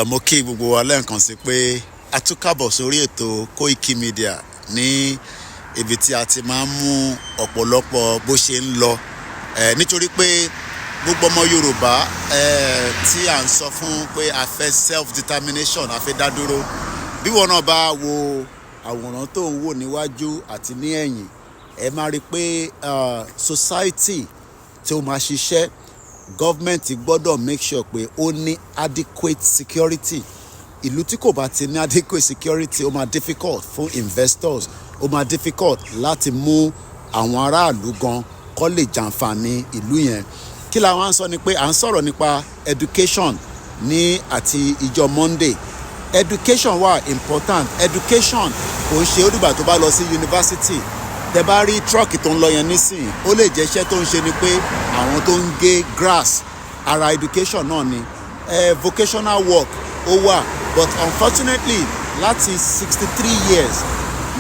Mo kí gbogbo wa lẹ́ẹ̀kan sí pé a tún kábọ̀ sórí ètò Koiki Media ní ibi tí a ti máa ń mú ọ̀pọ̀lọpọ̀ bó ṣe ń lọ, nítorí pé gbogbo ọmọ Yorùbá tí à ń sọ fún pé a fẹ́ self determination, a fẹ́ dá dúró. Bí wọn náà bá wo àwòrán tó ń wò níwájú àti ní ẹ̀yìn, ẹ máa rí i pé society tí ó máa ṣiṣẹ́, government gbọ́dọ̀ make sure pé ó ní adequate security. Ìlú tí kò bá ti ní adequate security, ó máa difficult fún investors, ó máa difficult láti mú àwọn aráàlú gan kó lè jàǹfààní ìlú yẹn. Kí la wá ń sọ ni pé à ń sọ̀rọ̀ nípa education ní àti ìjọ Monday. Education wà important. Education kò ń ṣe ó dìgbà tó bá lọ sí university. Tẹ bá rí truck tó ń lọ yẹn nísìn, ó lè jẹ́ iṣẹ́ tó ń ṣe ni pé àwọn tó ń gé grass, ara education náà ni. Vocational work ó wà, but unfortunately, láti 63 years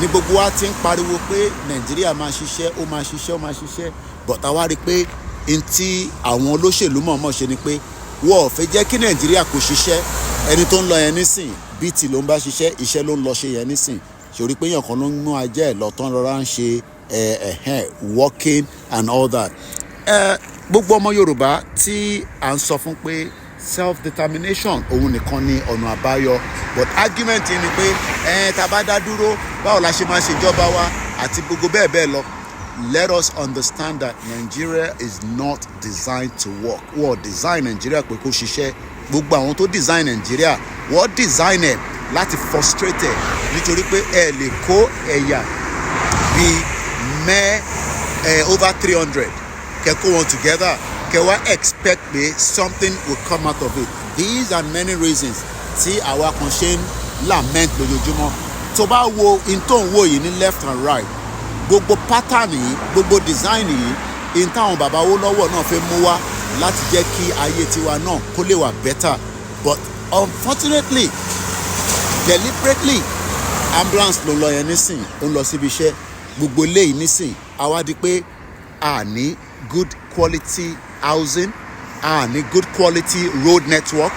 ní gbogbo wa ti ń pariwo pé Nàìjíríà máa ṣiṣẹ́, ó máa ṣiṣẹ́, ó máa ṣiṣẹ́, but àwa rí i pé n tí àwọn olóṣèlú mọ̀ọ́mọ̀ ṣe ni pé wọ́n ò fẹ́ jẹ́ kí Nàìjíríà kò ṣiṣẹ́. Ẹni tó ń lọ yẹn nísìn, BT ló ń bá ṣiṣẹ́, iṣẹ́ ló ń lọ ṣe yẹn nísìn. Ṣòrí pé èèyàn kan ló ń mú ajá ẹ̀ lọ tán, rọra ń ṣe ẹ̀hẹ́n working and all that. Gbogbo ọmọ Yorùbá tí à ń sọ fún pé self determination òun nìkan ni ọ̀nà àbáyọ, but argument yìí ni pé ẹ tá a bá dá dúró, báwo la ṣe máa ṣèjọba wa àti gbogbo bẹ́ẹ̀ bẹ́ẹ̀ lọ. Let us understand that Nigeria is not designed to work. Wọ́n design Nigeria pé kó ṣiṣẹ́. Gbogbo àwọn tó design Nigeria, wọ́n design ẹ̀ láti frustrate ẹ̀, nítorí pé ẹ lè kó ẹ̀yà bíi mẹ́ ẹ over 300 kẹ́ kó wọn together, kẹ́ wá expect pé something will come out of it. These are many reasons tí àwa kan ṣe ń lament lójoojúmọ́. Tó bá wo in tó ń wò yìí ní left and right, gbogbo pattern yìí, gbogbo design yìí, in táwọn bàbá Awólọ́wọ̀ náà fẹ́ mú wá láti jẹ́ kí ayé tiwa náà kó lè wà better, but unfortunately, deliberately, ambulance ló ń lọ yẹn nísìn, ó ń lọ síbi iṣẹ́. Gbogbo eléyìí nísìn, àwa di pé a ní good quality housing, a ní good quality road network.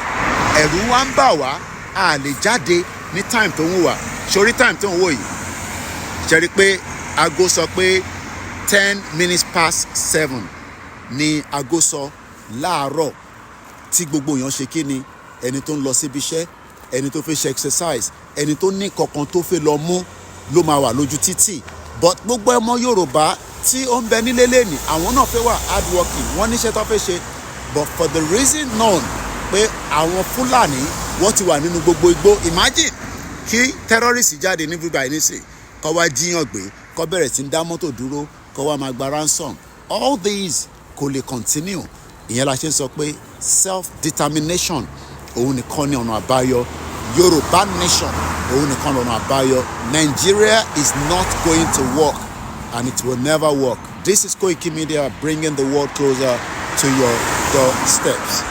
Ẹ̀rù wa ń bà wá, a lè jáde ní time tó ń wò wá. Sórí time tó ń wò yìí, ṣe rí i pé aago sọ pé 7:10 ni aago sọ láàárọ̀, tí gbogbo èèyàn ṣe kí ni, ẹni tó ń lọ síbi iṣẹ́, ẹni tó fẹ́ ṣe exercise, ẹni tó ní kankan tó fẹ́ lọ mú ló máa wà lójú títì. But gbogbo ọmọ Yorùbá tí ó ń bẹ nílé lẹ́nìí, àwọn náà fẹ́ wà hard working, wọ́n níṣẹ́ tó fẹ́ ṣe, but for the reason known pé àwọn Fúlàní wọ́n ti wà nínú gbogbo igbó. Imagine kí terrorist jáde ní bíbá yìí nísìn, kó wá jí èèyàn gbé, kó bẹ̀rẹ̀ sí ń dá mọ́tò dúró, kó wá máa gba ransom. All these kò lè continue. Ìyẹn la ṣe ń sọ pé self determination òun nìkan ní ọ̀nà àbáyọ. Yorùbá nation òun nìkan lọ́nà àbáyọ. Nigeria is not going to work and it will never work. This is Koiki Media, bringing the world closer to your doorsteps.